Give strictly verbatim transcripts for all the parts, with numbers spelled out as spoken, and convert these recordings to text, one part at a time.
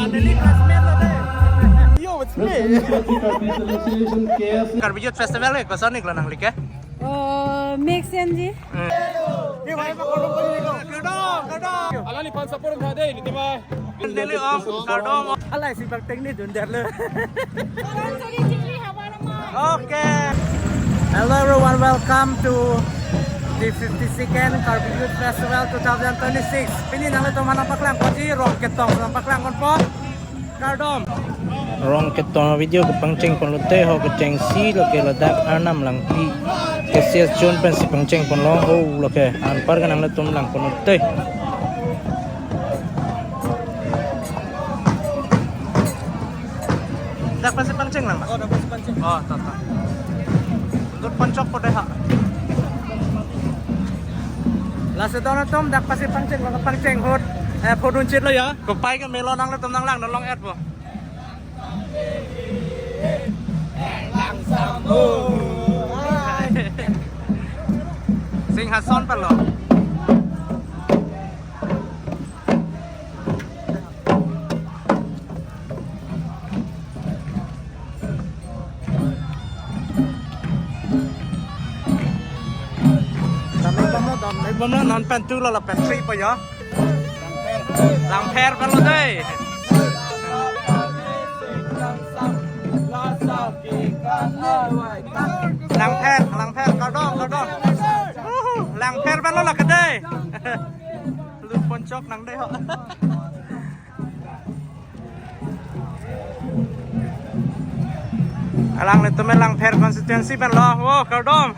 Yo, it's me. Karbi Youth Festival ke koson iklo nangli ke? Oh, mix enji. Alani pan sapor tha dei, niti mai. Neli om, kardom. Alai si bang teknik dun der le. Okay. Hello everyone, welcome to the fifty-second Karbi Youth Festival two thousand twenty-six. Pini nanglitum aphan nangpaklang ponji Rongketong, nangpaklangpon po. Kardom. Rongketong video kepangcheng ponlote ho kechengsi lake ladak Arnam Langpi. K C S John pensi pangcheng ponlo ho lake anpar ke nanglitum langponlote. Dak pensi pangcheng lang, Mas? Oh, dak pensi pangcheng. Oh, ta, ta. Dut ponchok po dei ha. Lasi don atum dak pensi pangcheng lang, pangcheng ahut. Eh, phodun chit lo ya. Kopai ke melo nanglitum nanglang, nanglang et po. Singhason palo. Dam ek bom lo, dam ek bom lo, non pen two lo, lapen three po ya. Langpher palo dei. Langpher, langpher, kardom, kardom. Uhu, langpher palo lake dei. Lut ponchok nang dei ho. Alanglitum Langpher constituency pen lo. Wo, kardom.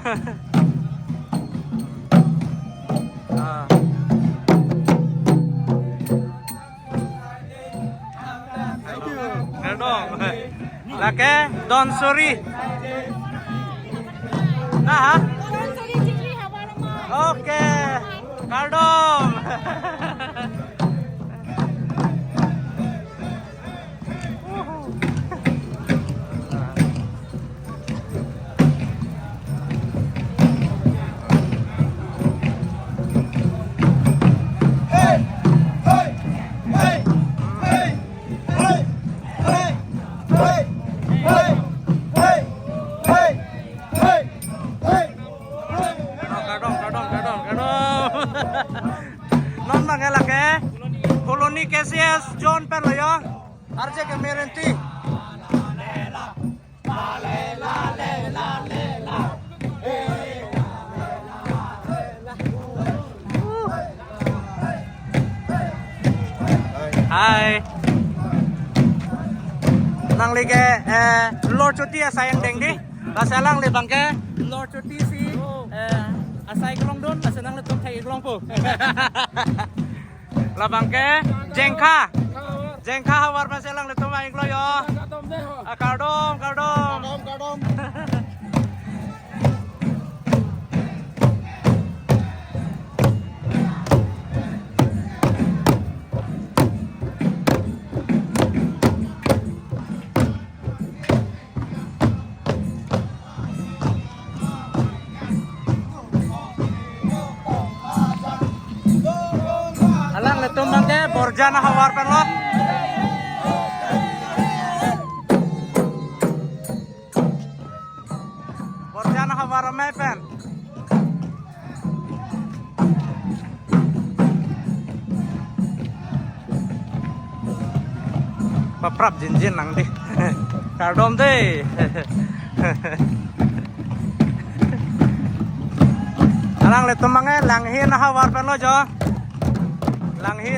Ah. Kardom. Lake, don suri. Nah, ha? Okay. Kardom. Kardom, kardom, kardom, kardom. Non bang lake. Colony K C S John pen lo ya. Arje ke merenti. Hai. Nangli ke, eh, Lor Choti asai angdeng dei. Lasi alangli bang ke Lor Choti si, eh, asai kelongdun, lasi nanglitum thai kelong po. Labang ke Jengkha. Jengkha havar pensi alanglitum vang iklo yo. Ah, kardom, kardom. Kardom, kardom. Alanglitum bang ke Borjan ahavar pen lo. Borjan ahavar amei pen. Paprap jinjin nang dei. Kardom dei. Alanglitum bang ke Langhin ahavar pen lo jo. Langhin.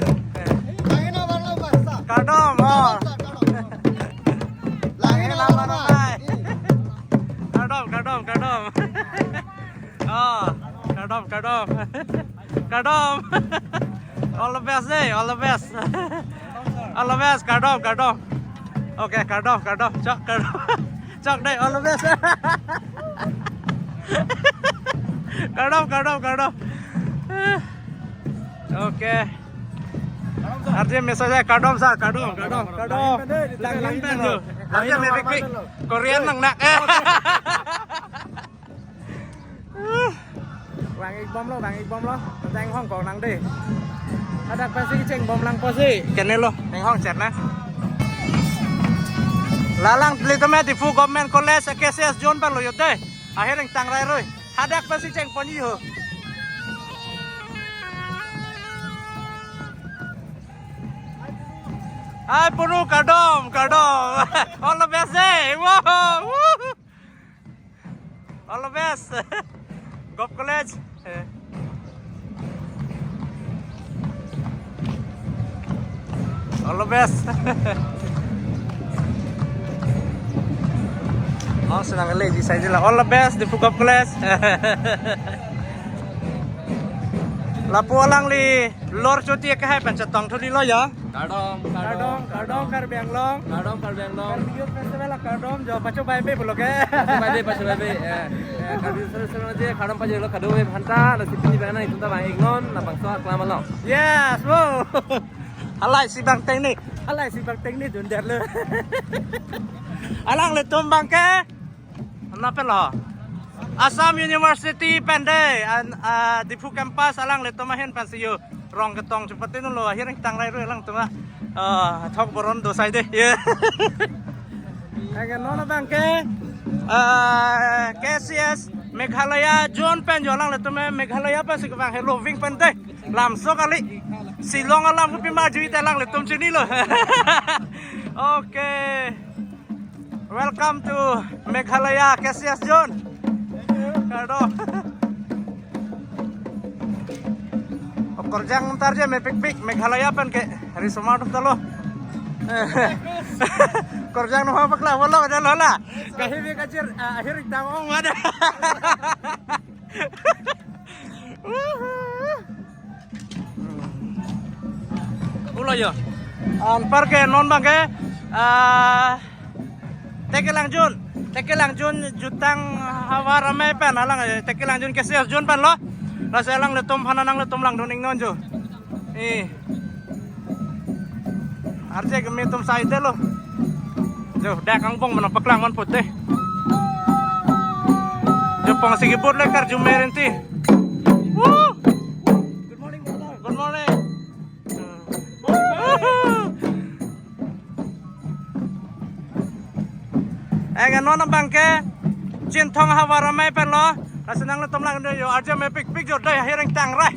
Langhin ahavar lo, Pak. Kardom, oh. Langhin ahavar lo, Pak. Kardom, kardom, kardom. Oh, kardom, kardom. Kardom. All the best dei, all the best. All the best, kardom, kardom. Okay, kardom, kardom. Chok, kardom. Chok dei, all the best. Kardom, kardom, kardom. Okay. Arje message, kardom sir, kardom, kardom, kardom. Langhin pen jo. Arje mepik pik. Korean nang nak. Vang ik bom lo, vang ik bom lo. Tang hong kong nang dei. Hadak pensi cheng bom lang pusi. Kene lo, nang hong chet na. Lalang dili tame Diphu Government College K C S Zone pen lo yo dei. Ahir ingtang rai roi. Hadak pasi cheng ponji ho. Hai Punu, kardom, kardom. All the best dei. Wow. All the best. Govt College. All the best. Oh, senang le ji sai la. All the best Diphu Govt College. Lapu alangli lor choti ke hai pen chetong thuli lo ya. Kardom, kardom, kardom, kardom, Karbi Anglong. Kardom, Karbi Anglong. Karbi Youth Festival akardom jo, pachobei be pulo ke. Pachobei be, pachobei be. Eh, eh, Karbi Youth Festival je kardom pajirlo kadokave aphanta, lasi pini abang nangtum ta vang-iknon, labangso aklam along. Yes, wo. Halai si bang tengni, halai si bang tengni dunderlo. Alanglitum abang ke, nang pen lo. Assam University pen dei, an, ah, Diphu campus alanglitum ahin pensi yo rong ketong chepatedunlo, ahir ingtang rai roi alangtum a, ah, thok boron do sai dei. Yeah. Anke non abang ke, ah, K C S Meghalaya Zone pen jo, alanglitum Meghalaya pensi kevang helo wing pen dei. Lamso kali. Shillong alam kopima jui te alanglitum chinilo. Okay. Welcome to Meghalaya K C S Zone. Kardom. Okorjang tar je mepikpik Meghalaya pen ke, hari somar tum ta lo. Korjang no paklang pulo aja lo la. Kahibi kachir, ah, ahir ingtang ong ada. Pulo yo. Anpar ke non abang ke, ah, Tekelang Zone, Tekelang Zone jutang havar amei pen alang, eh, Tekelang Zone K C S Zone pen lo. Lasi alanglitum aphan nanglitum langdun-iknon jo. Eh. Arje keme atum sai dei lo. Jo, dak angbong mena paklang man pute. Jo, pong si kibut le karju merinti. Woo! Good morning, brother. Good morning. Eh, non abang ke Chinthong havar amei pen lo. Lasi nanglitum langdun yo, arje mepikpik jo dei, ahir ingtang rai.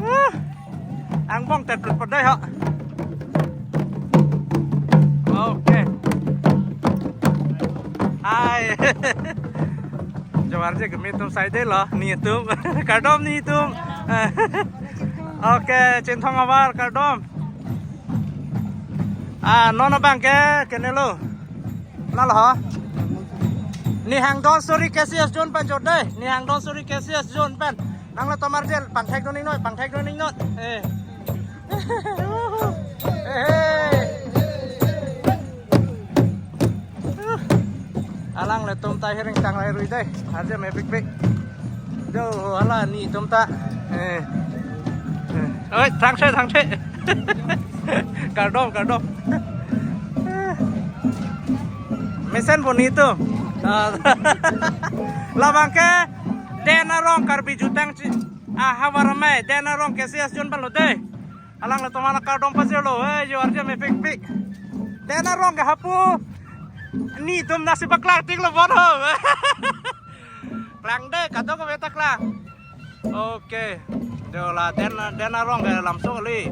Woo! Angbong tet plut padai ho. Okay. Hai. Jo, arje keme atum sai dei lo, netum. Kardom netum. Okay, Chinthong havar kardom. Ah, non abang ke kene lo. Nalo ho. Nihang Donsuri K C S Zone pen jo dei. Nihang Donsuri K C S Zone pen. Nanglitum arje pangthekdun-iknon, pangthekdun-iknon. Eh. Eh, eh. Alanglitum ta ahir ingtang rai roi dei. Arje mepikpik. Jo, hala netum ta. Eh. Eh. Oi, thangse, thangse. Kardom, kardom. Mesen po netum. Ah. Labang ke Den Arong Karbi jutang chi. Ah, havar amei, Den Arong K C S Zone pen lo dei. Alanglitum aphan kardom pajirlo, eh, jo arje mepikpik. Den Arong ke hapu. Netum nasi paklang tik lo bon ho. Klang dei, kadokave ta klang. Okay. Jo la Den, Den Arong ke lamso kali.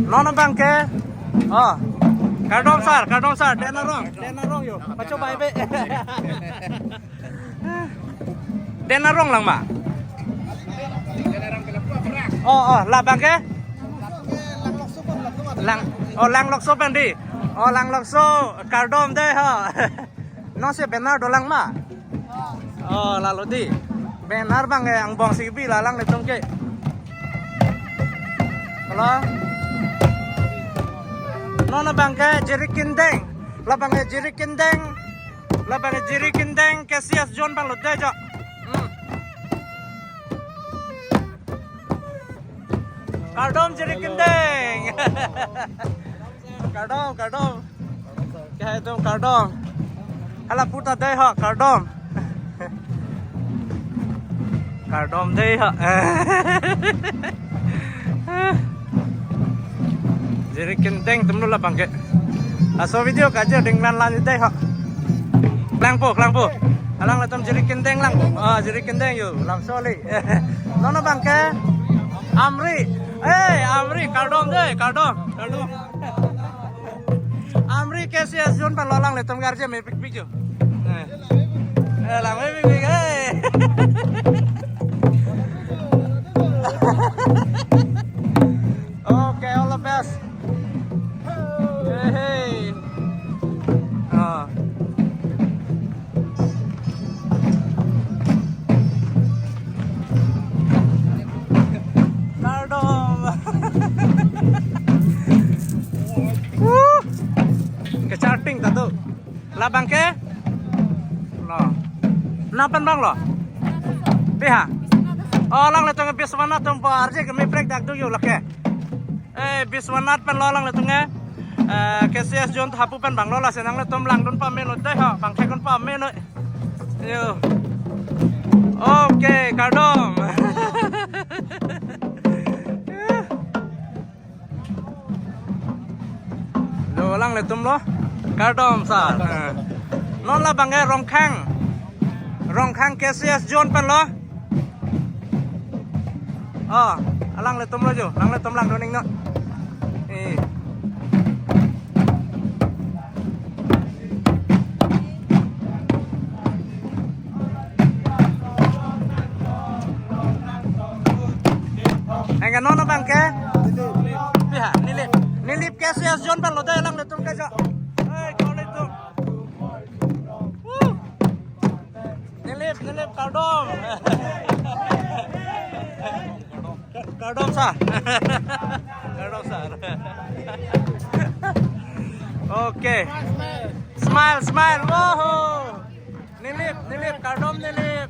Non abang ke. Oh. Kardom sir, kardom sir. Den Arong, Den Arong yo. Pachobei be. Den Arong lang ma. Oh, oh, labang ke? Lang, oh, Langlokso pen dei. Oh, Langlokso, kardom dei ho. Non si banner dolang ma. Oh, lalo dei. Banner abang ke angbong si kebi la alanglitum ke. Halo. Non abang ke Jirikindeng. Labang ke Jirikindeng. Labang ke Jirikindeng K C S Zone pen lo dei jo. Hmm. Kardom Jirikindeng. Kardom, kardom. Kardom, kardom. Hala puta dei ho, kardom. Kardom dei ho. Jiri kindeng atum lo labang ke. Laso video kajir dinglan lan dei ho. Klangpo, klangpo. Alanglitum jiri kindeng langpo. Ah, jiri kindeng yo, lam soli. Non abang ke Amri. Eh, Amri, kardom dei, kardom, kardom. Amri K C S Zone pen lo alanglitum ke arje mepikpik jo. Eh. Eh, lang mepikpik, eh. Okay, all the best. Hey, hey. Ah. Kardom. Wuh. Kecharting ta do. Labang ke? Lo. Nang pen bang lo? Pi ha? Oh, alanglitum ke Biswanath atumpo, arje ke mepikpik dak do yo lake. Eh, Biswanath pen lo alanglitum ke. Eh, K C S Zone hapu pen bang lo, lasi nanglitum langdun pame noi dei ho, bang thekdun pame noi. Yo. Okay, kardom. Lo alanglitum lo. Kardom sir. Eh. Non labang ke Rongkhang. Rongkhang K C S Zone pen lo. Oh, alanglitum lo jo, alanglitum langdun ning no. Eh. Anke non abang ke? Pi ha, Nilip. Nilip K C S Zone pen lo dei alanglitum ke jo. Hei, kau litum. Wuh. Nilip, Nilip, kardom. Kardom sir. Kardom sir. Okay. Smile, smile. Woho. Nilip, Nilip, kardom Nilip.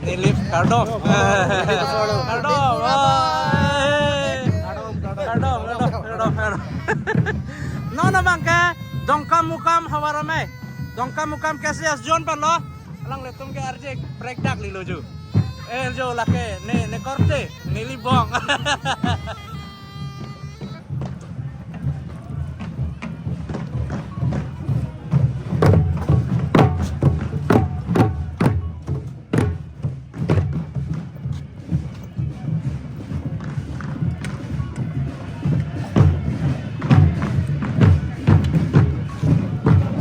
Nilip, kardom. Kardom. Oi. Kardom, kardom, kardom, kardom. Non abang ke Dongkamukam havar amei. Dongkamukam K C S Zone pen lo. Alanglitum ke arje prekdak lilo jo. Eh, jo lake ne, ne korte, ne libong.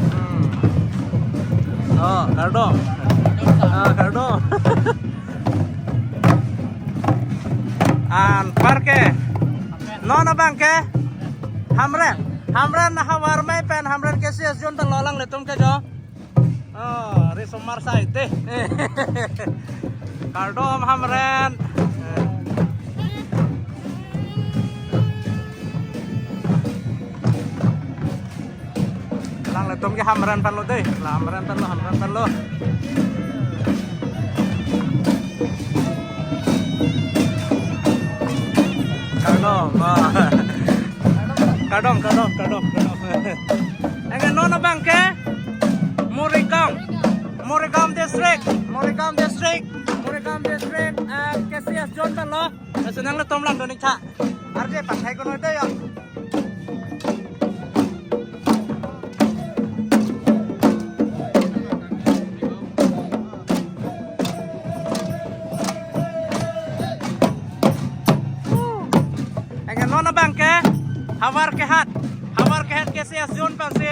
Hmm. Oh, kardom. Ah, kardom. Anparke. Non abang ke? Hamren. Hamren havar amei pen, Hamren K C S Zone pen lo alanglitum ke jo. Oh, risomar sai te. Kardom Hamren. Alanglitum ke Hamren pen lo dei. La Hamren pen lo, Hamren pen lo. Kardom, ah. Kardom, kardom, kardom, kardom. Anke non abang ke Morigaon. Morigaon district, Morigaon district, Morigaon district, eh, K C S Zone pen lo. Lasi nanglitum langdun ning tha. Arje pathai kono dei yo. Anke non abang ke Howraghat. Howraghat K C S Zone pensi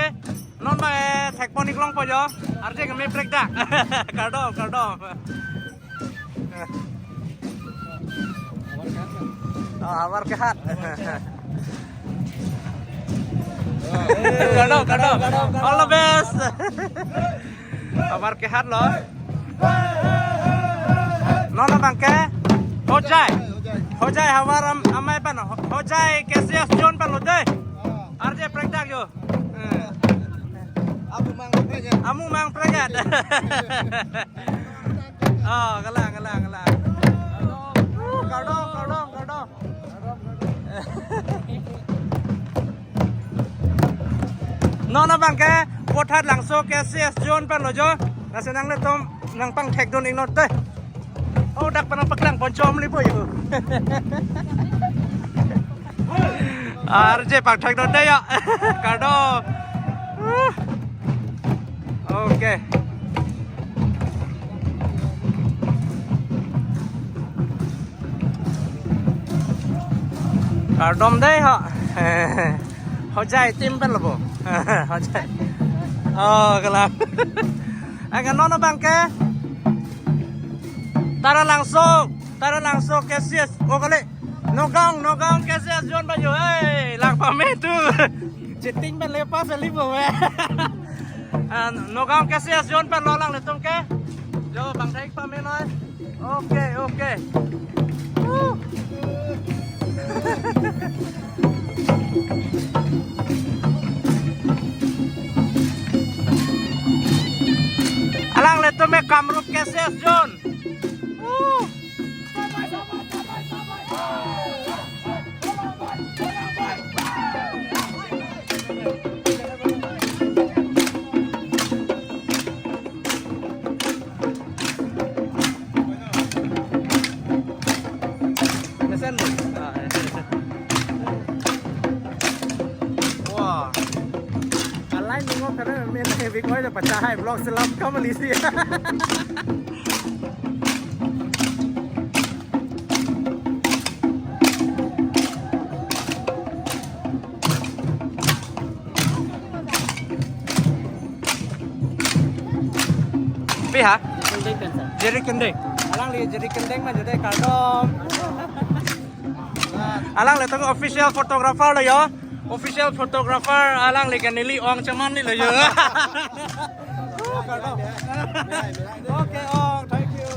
non abang, eh, thekpon-ik longpo jo. Arje ke mepik dak. Kardom, kardom. Oh, Howraghat. Kardom, kardom. All the best. Howraghat lo. Non abang ke Hojai. Hojai havar am-, amei pen. Ho-, Hojai K C S Zone pen lo dei. Arje pik dak jo. Eh. Amu mang pik dak. Amu mang pik dak. Oh, kalang, kalang, kalang. Uh, kardom, kardom, kardom. Non abang ke Vothatlangso K C S zone pen lo jo. Lasi nanglitum nangpangthekdun iknot dei. Oh, dak pen nangpaklang pon chom li po yo. R J pangthekdun dei ya. Kardom. Okay. Kardom dei ho. Hojai team pen lo bo. Hojai. Oh, kalang. Anke non abang ke Taralangso, Taralangso K C S. Oh, kali. Nagaon, Nagaon K C S zone ba jo. Hey, lang pame tu. Cheating pen le pass ali bo. Ah, Nagaon K C S zone pen lo alanglitum ke. Jo, pangthek pame noi. Okay, okay. Woo. Alanglitum ke Kamrup K C S zone. Woo. Mesen. Ah, ya. Wah. Alai ningo karena main heavy koi da pecah hai vlog selam kamu lisi. Pi ha? Kendeng kan, sir? Jerry Kendeng. Alangli Jerry Kendeng ma jodai kardom. Alanglitum official photographer lo yo. Official photographer alangli ke neli ong cheman ni lo yo. Kardom. Okay, ong, thank you.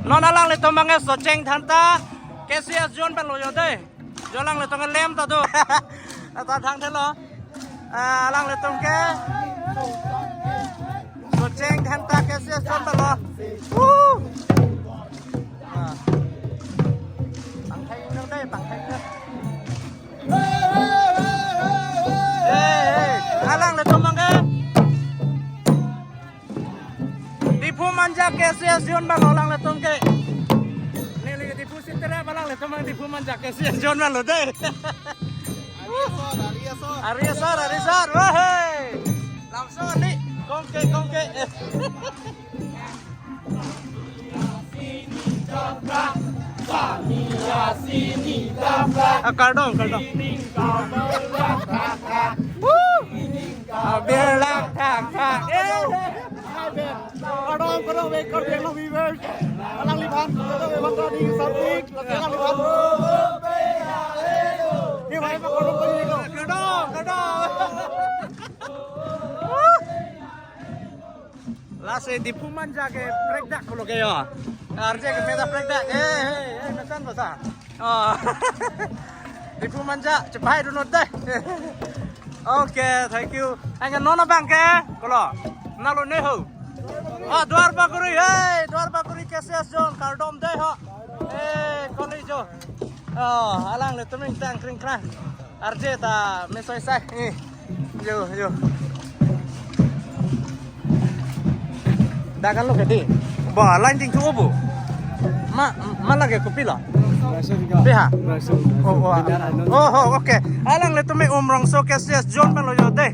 Non alanglitum abang ke Socheng Dhenta K C S zone pen lo yo dei. Jo alanglitum ke lem ta do. Ata thangthelo. Ah, alanglitum ke Socheng Dhenta K C S zone pen lo. Woo! Ah. Pangthek nang dei, pangthek nang. Hey, hey. Alanglitum abang ke Diphu Manja K C S zone pen lo alanglitum ke. Neli ke Diphu Sitera, alanglitum abang Diphu Manja K C S zone pen lo dei. Ari asor, ari asor. Ari asor, ari asor. Wahai. Langsung ni. Kongke, kongke. Ah, kardom, kardom. Woo! Abirlak thak thak. Eh. Kardom, kardom, wake up, young viewers. Alangliphan, kardom, wake up, di something, alangliphan. Ni bhai, kardom, kardom. Kardom, kardom. Lasi Diphu Manja ke prekdak pulo ke yo. R J ke meda prekdak. Eh, eh, eh, mesen bosa. Oh. Diphu Manja, chepai dunot dei. Okay, thank you. Anke non abang ke, kolo. Nalo ne ho. Ah, Duar Bagori, hey, Duar Bagori K C S zone, kardom dei ho. Eh, koli jo. Oh, alanglitum ingtang kring krang. R J ta mesoi sai. Eh. Yo, yo. Dakan lo kedi. Ba, line ting tu obo. Ma, ma lagi kopi lo. Pi ha? Oh, oh, oh, okay. Alanglitum ke Umrongso K C S zone pen lo yo dei.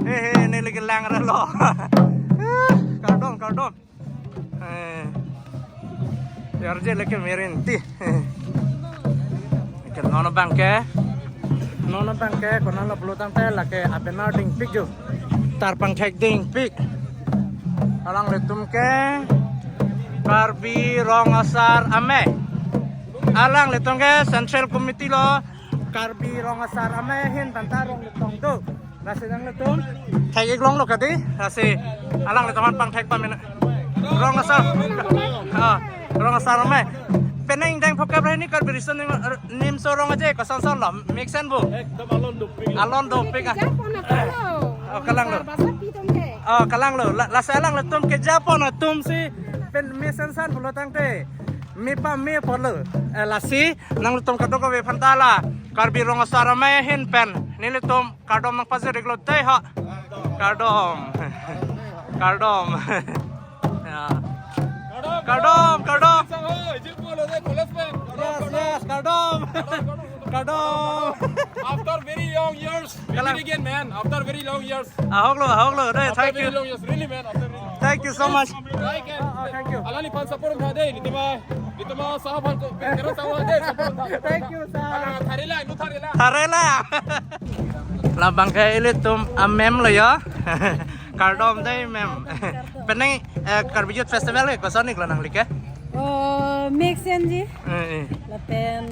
Eh, eh, neli ke lang ra lo. Eh, kardom, kardom. Eh, R J leke merin ti. Ke non abang ke. Non abang ke, konat lo pulo tangte lake abenar dingpik jo. Tarpangthek dingpik. Alanglitum ke Karbi Rong Asar Amei. Alanglitum ke Central Committee lo Karbi Rong Asar Amei ahin pen ta rong letong do. Lasi nanglitum thek-ik longlo kedi, lasi alanglitum aphan pangthek pame na. Rong Asar. Ah, Rong Asar Amei. Penang deng phokep re ni Karbi Riso Nim-, Nimso Rong Aje, koson son lo, mixen bu. Ekdom alon dopik. Alon dopik ah. Japon atum lo. Oh, kalang lo. Basa pitum ke. Oh, kalang lo. La, lasi alanglitum ke Japon atum si pen mesen san pulo tangte. Me pame pulo. Eh, lasi nanglitum kadokave aphan ta la Karbi Rong Asar Amei ahin pen Nelitum kardom nangpajir-iklo dei ha. Kardom. Kardom. Ya. Kardom, kardom. Yes, yes, kardom. Kardom. After very long years, we meet again, man. After very long years. Ahoklo, ahoklo dei. After thank very you. Long years, really, man. After very long. Thank you so much. Like and Oh, thank you. Alangli aphan support tha dei, nitama, nitama sahab aphan ko, kero sahab dei, support tha. Thank you, sir. Ala, tharela, nu tharela. Tharela. Labang ke ilitum a-ma'am lo ya. Kardom dei, ma'am. Penang, eh, Karbi Youth Festival ke koson-iklo nangli ke? Oh, mixen ji. Eh, eh. Lapen,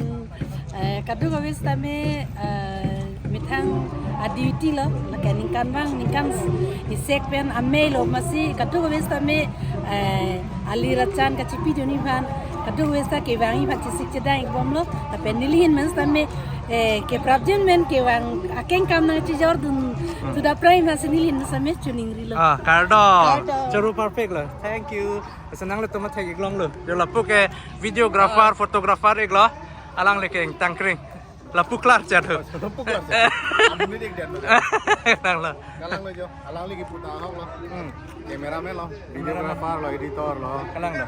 eh, kadokave setame, eh, methang a-duty lo, lake ningkanvang, ningkan s-, isek pen amei lo amatsi, kadokave setame, eh, ali rachan kachipidun-ik aphan, kadokave seta kevang-ik aphan chesik chedang-ikbomlo, lapen neli ahin pen setame, eh, keprapjin pen kevang akeng akam nangchijordun, hmm, tudaprai amatsi neli ahin pen setame choningrilo. Ah, kardom. Kardom. Choro perfect lo. Thank you. Asa nanglitum athek-ik longlo. Jo lapu ke videographer, photographer-iklo. Alangli ke ingtangkring. Lapu klar chat ho. Lapu klar chat. Amun ni dik dan. Nanglo. Alanglo jo. Alangli kepu ta ahoklo. Hmm. Cameraman lo, videographer lo, editor lo. Klanglo.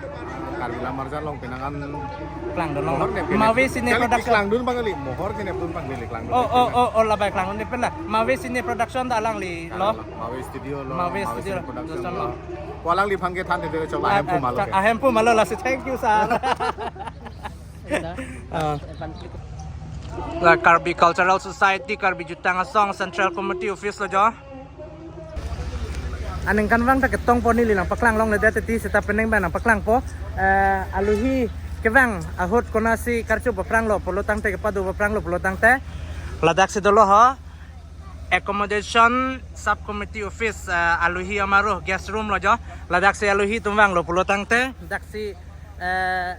Karbi Lammarjan along penang an. Klangdunlo. Mohor ne Mave Cine Kali Production. Klangdun bang kali, mohor cine pun bang kali klangdun. Oh, oh, oh, oh, labai klangdun ni pen la. Mave Cine Production ta alanglilo. Mave Studio lo, Mave Mave Studio Cine Production Production lo. Lo. Ko alangliphan kethan te chok la ahemphu malo ke. Ahemphu malo lasi, thank you, sir. Ah. La Karbi Cultural Society, Karbi Jutang Asong, Central Committee Office lo jo. Aningkanvang ta ketongpo, neli nangpaklang longledet ti seta penang abang nangpaklangpo. Eh, alohi kevang ahut konatsi karcho papranglo pulo tangte, kepado papranglo pulo tangte. Ladaksi dolo ho. Accommodation Sub Committee Office, eh, alohi amaro guest room lo jo. Ladaksi alohi atum vanglo pulo tangte, daksi, eh,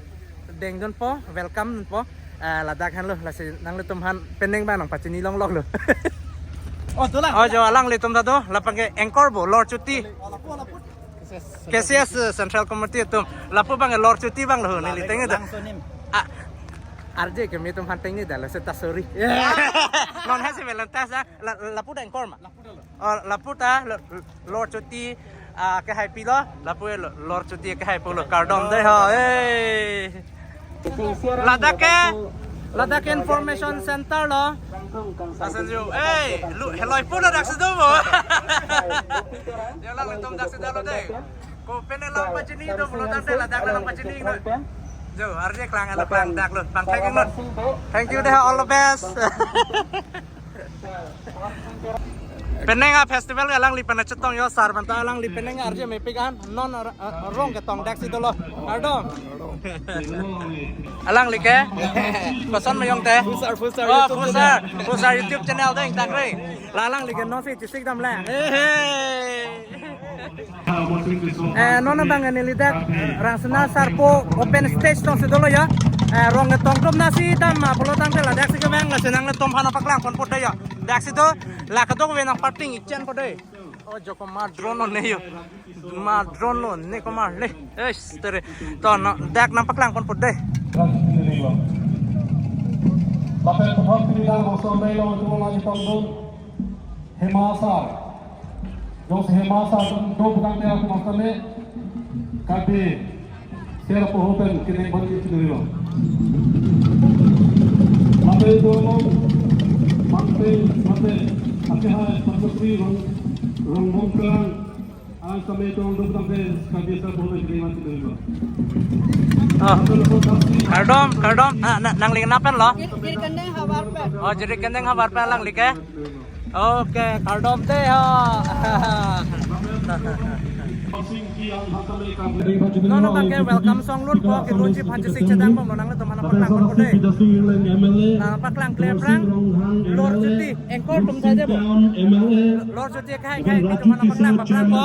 dengdunpo, welcome dunpo. Eh, ladak henlo, lasi nanglitum aphan penang abang nangpachini longloklo. Oh, dolang. Oh, jo alanglitum ta do, labang ke anchor bo, Lor Chuti. K C S, eh, Central Committee atum. Lapu abang Lor Chuti abang lo, neli tengne da. Langsung nim. Ah, R J ke mi atum aphan tengne da, lasi ta sorry. Non hasi velantas, ah. La, lapu ta anchor ma? Lapu ta lo. Oh, lapu ta lo, Lor Chuti, ah, kehai pilo, lapu lo, Lor Chuti kehai pulo, kardom dei ho, eh. Ladak ke, ladak ke Information Center lo. Asan jo, eh, lu, heloi pulo daksi do mo. Yo, alanglitum daksi dalo dei. Ko pen nangpachini do pulo tangte, ladak nangpachini do. Jo, R J klang, alo klang dak lo, pang thank you lo. Thank you dei, all the best. Penang a-festival alangli pen chetong yo, sir, banta alangli penang R J mepik an, non, eh, rong ketong daksi dolo. Kardom. Alangli ke? Koson ma yong te? Fusar, Fusar. Oh, YouTube Fusar. Channel. Fusar YouTube channel dei, tangre. La alangli ke non si chesik dam la. Hey, hey. Eh, non abang neli dak, eh, Rangsina Sarpo open stage tongsi dolo ya. Eh, rong ketong atum nasi dam, ah, pulo tangte ladaksi kevang, lasi nanglitum aphan paklang ponpo dei ya. Daksi do, la kadokave nangpating-ik chenpo dei. Oh, jo komat drone lo ne yo. Komat drone lo ne, komat ne. Eh, tere. To non dak nangpaklang ponpo dei. Lapen puthot pini dak langsung dei lo, itu lagi tongdun. Hema Sar. Jongsi Hema Sar do pu tangte aku maksudnya kati siapa hopen kini bagi sendiri lo. Lapen do lo, mate, mate, ake hai, Pak Menteri Rong, Rongbong Plang, ang sampai tong do pu tangte kati siapa hopen kini bagi sendiri lo. Ah. Kardom, kardom. Ah, na, nangli kenapen lo? Jiri Kendeng Havarpet. Oh, Jiri Kendeng Havarpet alangli ke? Oke, kardom dei ho. Non abang ke welcome song lunpo, kelunji aphan chesik chedang bom, nanglitum aphan paklang ponpo dei. Nangpaklang klephrang, Lor Chuti, anchor atum saja bo. Lor Chuti kehai kehai, nelitum aphan paklang, paklangpo.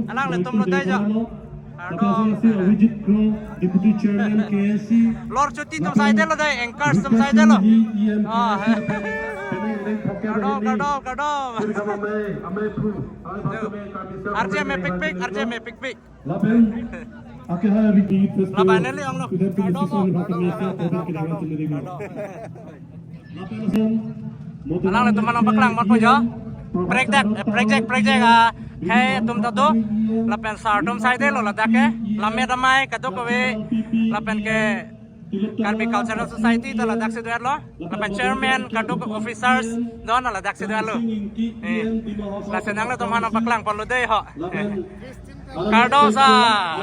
Alanglitum lo dei jo. Kardom. Deputy Chairman K S C. Lor Chuti atum saidelo dei, anchors atum saidelo. Ah, he. Kardom, kardom, kardom. R J mepikpik, R J mepikpik. Lapen, ake hai Ricky Festival. Lapen neli onglo. Kardom, kardom. Lapen, Alanglitum aphan nangpaklang ponpo jo. Prekjak, eh, prekjak, prekjak, ah, hai atum ta do. Lapen sar atum saidelo ladak ke. Lammet amei kadokave. Lapen ke Karbi Cultural Society ta ladak si do-etlo. Lapen chairman kadokave officers do-an ladak si do-etlo. Eh, lasi nanglitum aphan nangpaklang ponlo dei ho. Kardom sar.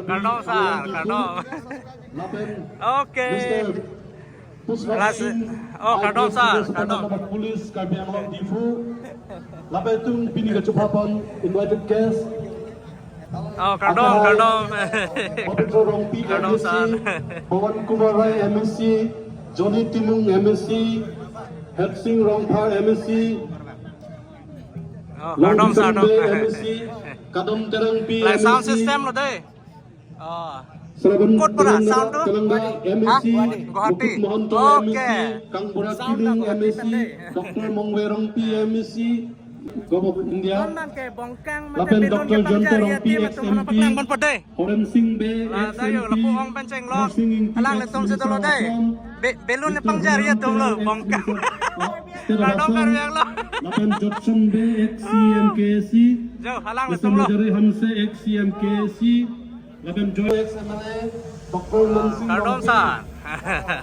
Kardom sar, kardom. Okay. Lasi, oh, kardom sar, kardom. Police Karbi Anglong Diphu. Lapen itum pini kachupha pon invited guest. Oh, kardom, kardom. Pabitra Rongpi, kardom, M A C, sar. Pawan Kumar Rai, M A C, Johnny Timung, M A C, Hepsing Rongphar, M A C, oh, kardom sar, Longching Bey, kardom. M A C, Kadom Terangpi, lai sound M A C, system lo dei. Oh. Sravan Kot para Terangga, sound tu? Terangga, Guwahati. M A C, ha? Guwahati. Mukut Mahanta, okay. M A C, Kangbura Sound Killing, Guwahati M A C, tande. Doctor Mongve Rongpi, M A C, Government of India. Non man ke Bongkang, man ke lapen Belun Doctor ke Jayanta pangjar, ya, Rongpi, ti, ex M P, matum mana paklang ponpo dei. Horensing Bey, ex M P, lapu ong pen chenglo. Horsing Ingti, ex Minister of Home. Alanglitum si dolo dei. Be-, Belun ke pangjar, ya, atum lo, Bongkang. State of Assam. Kardom, kardom, ya, lo. Lapen Jotson Bey, ex C M K A C. Jo, alanglitum lo. Mister Manjari Hanse, ex C M K A C. Lapen Joint ex M L A, Doctor Langsing Rongpi. Kardom sar.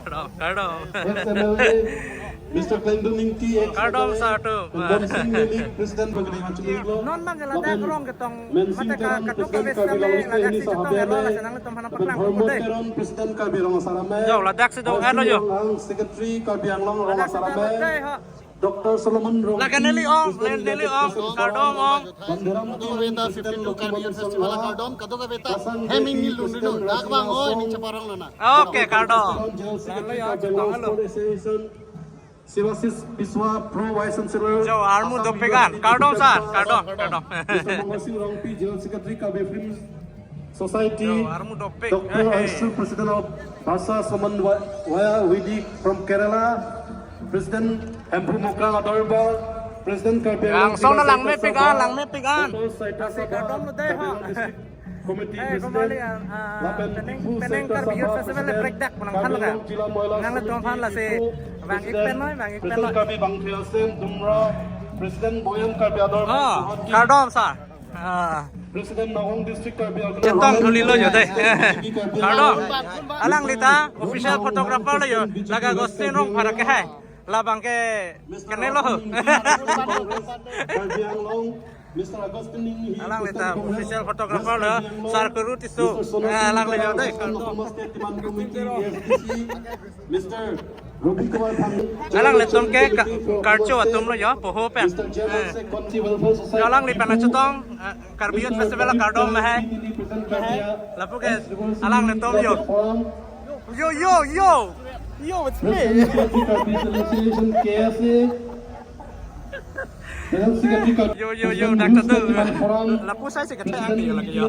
Kardom, kardom. Ex M L A, Mister Klengdun Ingti, ex M L A, kardom sar tu. Bonsing Meli, President Bagri Hanchulilo. Non bang ke ladak lapen rong ketong, Mensing mate ka-, Teron, kadokave President Karbi Language Training Society, ladak si chetong elo, lapen lasi nanglitum aphan nangpaklang ponpo dei. Bharmo Teron, President Karbi Rong Asar Amei. Jo, ladak si do-etlo jo. Ang Secretary Karbi Anglong Rong Asar Amei. Ladak si do-etlo dei ho. Doctor Solomon Rongpi, lake neli ong, President neli United ong, President kardom ong. Banderam Teron, President Loki Manu Sangma. Kadokave ta fifty-two Karbi Anglong Sangma. Kasang Bey, President Rajya Song. Dak bang oi, ning chaparong lo na. Okay, kardom. General Secretary Karbi Anglong Sport Association. Sivasis Biswa, Pro Vice Chancellor, jo, armu Assam dopik an. University, kardom sar, Doctor kardom, kardom. Mister Mangasing Rongpi, General Secretary Karbi Film Society, jo, armu dopik. Doctor eh, eh. Aishul, President of Bhasa Samanvaya Vidhi from Kerala, President Hemphu Mukrang Adorbal, President Karbi Anglong Langsong na Jilas langmepik an, Sabha, langmepik an. Doctor Saita Sabha, kardom lo dei, Karbi Anglong ha. District Committee, eh, President, kembali, ah, ah, lapen penang, Diphu penang Saita Karbi Sabha, Youth Festival President, prekjak penang Karbi khan Anglong ka. Jila Mahila Nanglitum Samithi aphan lasi Diphu, bang ik pen noi, bang ik pen President noi. Karbi Bangthil Sen Dumra, President Boyan Karbi Adorbal, ah, Guwahati. Kardom sar. Ah. President Nagaon District Karbi Anglong. Chetong thulilo jo dei. Kardom. Alangli ta official photographer lo jo. Lake Augustine Rongphar ke hai. Labang ke kenelo. Karbi Anglong, Mister Augustine Inghi, alangli ta President Congress, official photographer lo, West Karbi Anglong, Sar Kuru Tisso. Mister Sonam, eh, alangli jo dei. President Karbi Anglong Committee, A F D C, Mister Robi Kumar Phangcho, alanglitum ke General Secretary, Karcho Congress atum lo jo, poho pen. Mister Chairman, eh. Sek Conti Welfare Society, jo, alangli pen Diphu, chetong, eh, Karbi Youth Festival kardom mahai. Lapu ke alanglitum jo. Yo, yo, yo. Yo, it's me. Yo, yo, yo, Doctor Tu. Lapu sai si kethang di lagi yo.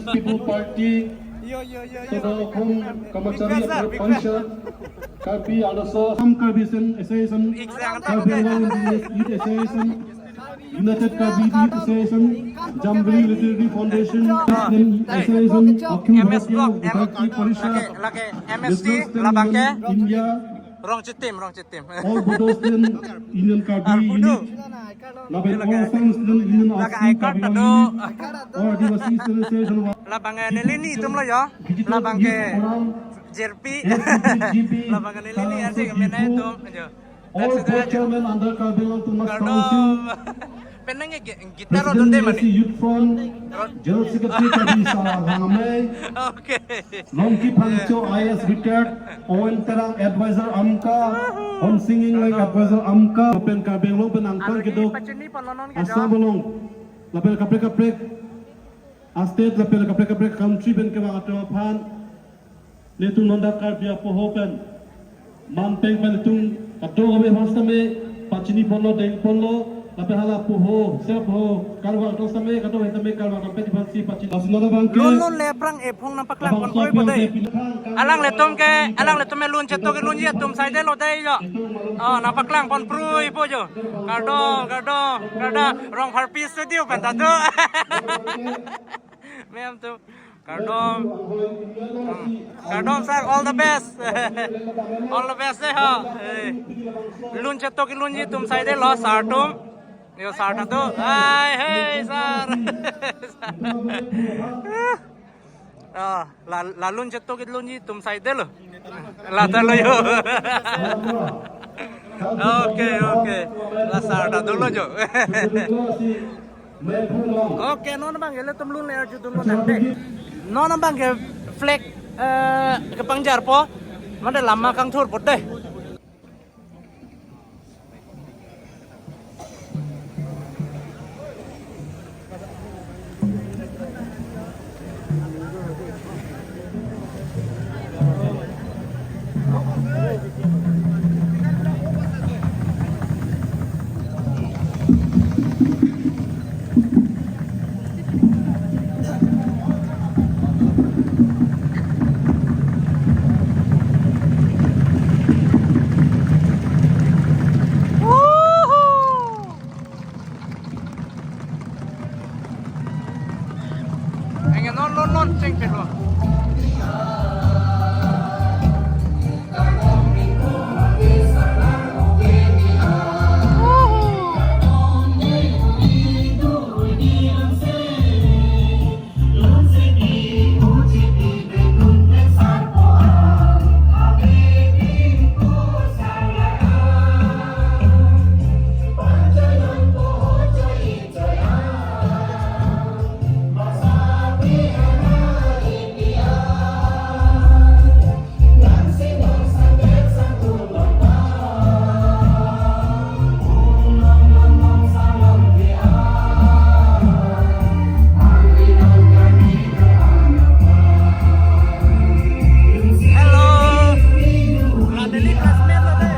Yo, yo, yo, yo. Big fan, sir, big fan. Karbi Anglong Assam Karbi Sen Association, Karbi Anglong Indigenous Youth Association, United Karbi Youth Association, Jambili Literary Foundation, Muslim Association, Akhil Bharatiya Vidyarthi Parishad, lake, lake M S T, Business Student labang ke Union India, Rongchitim, Rongchitim. All Bodo Student Union Karbi Unit, lapen All Assam Student Union Assam Karbi Unit, All Adivasi Student Association, labang, eh, nelini atum lo jo, labang ke J R P. Labang ke nelini ansi ke menai atum jo. All board chairman under Karbi Anglong Autonomous Council. Kardom. Penang ke gi-, gitar President rodon de mani. Youth Front, General Secretary Karbi Salang Amei. Okay. Longki Phangcho I A S retired, Owen Terang advisor AMCA, Honsing Ingling advisor AMCA, pen Karbi Anglong pen angpang kedok, pachini palonon ke Assam jo. Along, lapen kaprek kaprek, a state lapen kaprek kaprek country pen kevang atum aphan, netum non dak Karbi apoho pen, man peng pen netum kadokave aphan sitame pachini ponlo, deng ponlo, lapen hala poho, sep ho, karvang atum sitame, kadokave sitame karvang kampet aphan si pachini. Lasi non abang ke, lun lun le aphrang ephong nangpaklang abang pon koi sop pode. Alanglitum ke, alanglitum ke lun chetok ke lunji atum saidelo dei jo. Oh, nangpaklang pon prui po jo. Kardom, kardom, kardom. Rongpharpi studio pen ta do. Mem tu. Kardom. Hmm. Kardom sir, all the best. All the best dei ho. Eh. Lun chetok lun ji tum sai dei lo sir tum. Yo sir ta tu. Ai, hey sir. Ah, la, la lun chetok lun ji tum sai dei lo. La ta lo yo. Okay, okay. La sir ta dolo jo. Okay, non abang ke ilitum lun le arju dun lo nang dei. Non abang ke flag, eh, kepangjarpo. Mate lama kangthurpo dei. Enge non non non cheng cheng lo. Hello. Raneli classmate lo dei.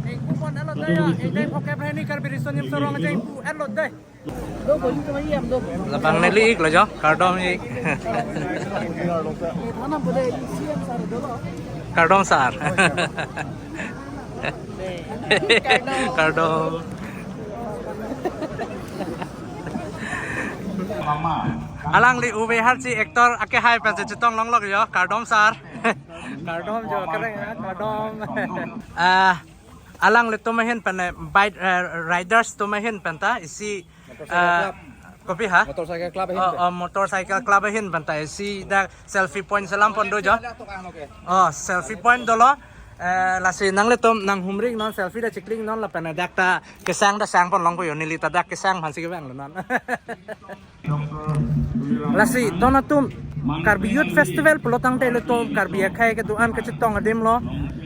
Ingpu pon-et lo dei ya, ingdeng phokep hini Karbi Riso Nimso Rong aja ingpu-et lo dei. Labang neli-ik lo jo, kardom ik. Kardom sir. Kardom. Alangli uve harsi actor akehai pen chetong longlok jo, kardom sir. Kardom jo, kereng ya, kardom. Ah, alanglitum ahin pen, eh, bike, eh, riders atum ahin pen ta isi, motorcycle, ah, club. Kopi ha? Motorcycle club ahin. Oh, pen, oh, motorcycle club ahin pen ta isi dak selfie point selam pon do jo. Oh, selfie point dolo. Eh, lasi nanglitum nanghumri non, selfie ta chikling non lapen dak ta kesang ta sang pon longpo jo, neli ta dak kesang aphansi kevang lo non. Lasi ton atum, Karbi Youth Festival pulo tangte ilitum Karbi akhei kedo-an kachetong adim lo,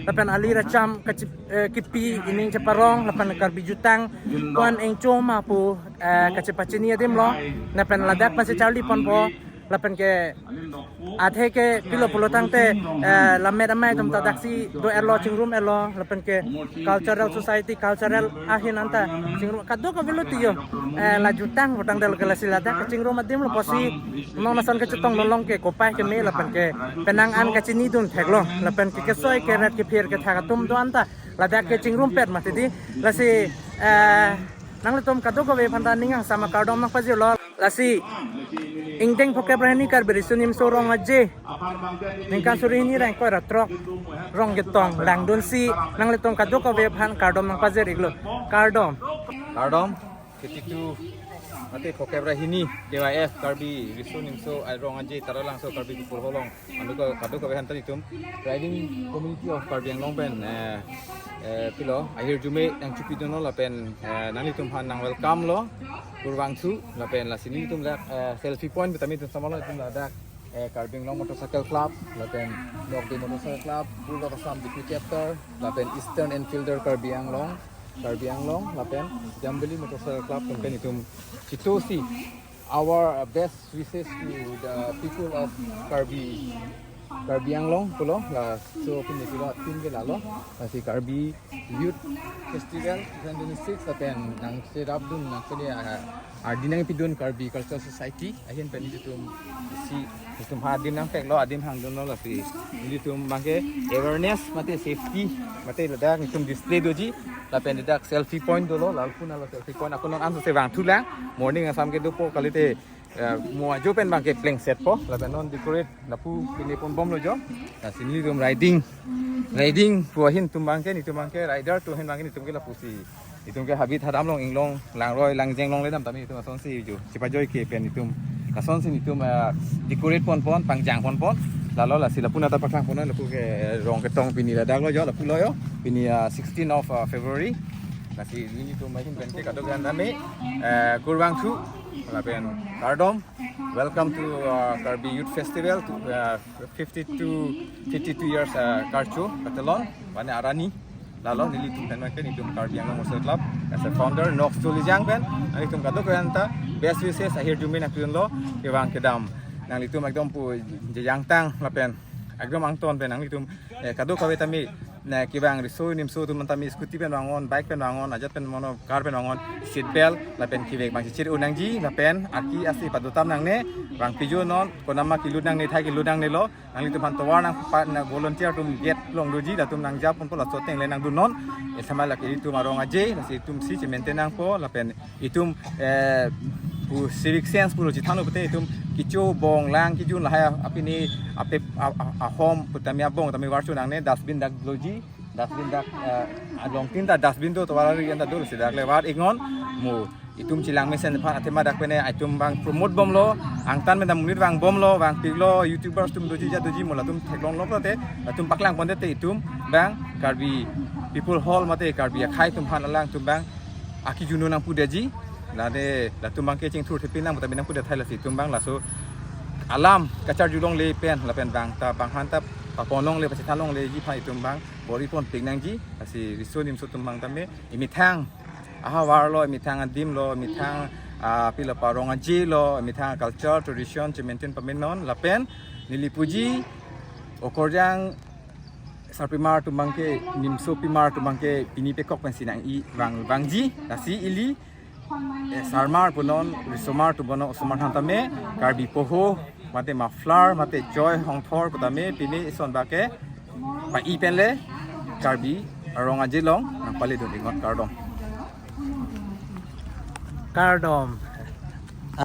lapen ali racham kachi-, eh, kipi ining cheparong, lapen Karbi jutang ko-an ingchoma pu, eh, kachepachini adim lo, lapen ladak aphansi charli ponpo, lapen ke athe ke pilo pulo tangte, eh, lammet amei atum ta daksi do-et lo, chingrum-et lo, lapen ke cultural society, cultural ahin anta chingrum kadokave lo tiyo. Eh, la jutang pu tangte lo ke lasi ladak kachingrum adim lo pusi non ason kachetong lolong ke kopai keme lapen ke penang an kachini dun thek lo, lapen ke kesoi keret kephir kethak atum do-an ta ladak kachingrumpet mati dei. Lasi, eh, Nanglitum kadokave aphanta ning angsam akardom nangpajirlo. Lasi ingdeng phokep ra hini Karbi Riso Nimso Rong Aje, ningkan suri hini ra ingkoi ra throk, Rongketong langdunsi nanglitum kadokave aphan kardom nangpajir-iklo. Kardom. Kardom, fifty-two mate phokep ra hini K Y F, Karbi Riso Nimso Rong Aje Taralangso Karbi People Hall along, anu ka kadokave aphanta itum Riding Committee of Karbi Anglong pen, eh, eh, pilo, ahirjume nangchipidunlo lapen, eh, nanglitum aphan nang welcome lo, kurvangthu, lapen lasi nelitum dak, eh, selfie point putame itum samalo, itum ladak, eh, Karbi Anglong Motorcycle Club, lapen Nokbe Motorcycle Club, Board of Assam District Chapter, lapen Eastern Enfielder Karbi Anglong, Karbi Anglong, lapen Jambili Motorcycle Club, pen itum chitosi our, uh, best wishes to the people of Karbi, Karbi Anglong pulo, laso pini pilo theme ke lalo, lasi Karbi Youth Festival twenty twenty-six, lapen nangcherapdun, nangpele, ah, ardi nangpidun Karbi Cultural Society ahin pen itum si itum aphan adim nangpeklo, adim hangdunlo, lasi itum abangke awareness mate safety mate ladak itum display doji, lapen ladak selfie point dolo, lapu nalo selfie point ako non anso se vangthulang, morning angsam ke dopo kalite, eh, mo ajo pen abangke plengsetpo, lapen non decorate lapu pine ponbomlo jo. Lasi nelitum riding, riding pu ahin itum abangke, itum abangke rider atum ahin abangke itum ke lapusi itum ke habit hadak along inglong langroi langjeng longle dam tame itum asonsi jo chipajoi ke pen itum asonsi itum, eh, decorate ponpon, pangjang ponpon. Lalo lasi lapu nata paklang pon, lapu ke Rongketong pini ladak lo jo, lapu lo jo. Pini, eh, sixteen of, eh, February. Lasi nelitum ahin pen ke kadokave aphanta tame, eh, kurvangthu lapen kardom. Welcome to, uh, Karbi Youth Festival, to, uh, fifty-two, fifty-two years, uh, karcho katelon, mane arni. Lalo nelitum pen abangke itum Karbi Anglong Motorcycle Club as a founder, Nok Tulijang pen, nanglitum kadokave aphanta best wishes, ahirjume nangpidunlo, kevang kedam nanglitum ekdom pu jejangtang lapen ekdom angton pen nanglitum, eh, kadokave tame, ne kevang riso nimso atum tame scooty pen vang-on, bike pen vang-on, ajat pen mono car pen vang-on, seat belt lapen kevek abang chichir un nangji, lapen arki asi padotam nangne, vangpijo non, konatma kelut nangne, thai kelut nangnelo, nanglitum aphan tovar nangpa, na volunteer atum gate along doji, latum nangjap ponpo, laso ateng le nangdunnon. Esama lake itum arong aje, lasi itum si chemente nangpo, lapen itum, eh, pu civic sense pulo chethang lo pute itum kecho bong lang kejun lahai apini ape a, a, ahom putame abong tame varchu nangne, dustbin dak doji, dustbin dak, eh, along tin ta dustbin do, tovar ari anta do, lasi dak le var-iknon. Mo itum chelang mesen aphan athema dak pene itum abang promote bomlo, angtan pen ta monit vangbomlo, vangpiklo, YouTubers atum doji ja doji, mo latum theklonglo pulote, latum paklang ponte te itum abang Karbi People Hall mate Karbi akhei atum aphan alangtum abang akejun nangpudetji, lade latum abangke chingthur thepin nang putame nangpudet thai, lasi itum abang laso alam kacharjulongle pen lapen abang ta abang aphanta paponlongle, pachethanlongleji aphan itum abang bor-i ponpik nangji. Lasi riso nimso atum abang tame emethang ahavar lo, emethang adim lo, emethang, ah, pilo pa rong aje lo, emethang culture tradition chementin pamenon, lapen neli puji okorjang sarpimar atum abangke, nimsopimar atum abangke pini pekok pensi nang-i vang vangji, lasi ili, eh, sarmar punon, risomar atum punon, osomar aphanta me Karbi poho mate muffler mate choi hongthor putame pini ison abangke pa-i penle Karbi arong aje along nangpaledun-iknon, kardom. Kardom.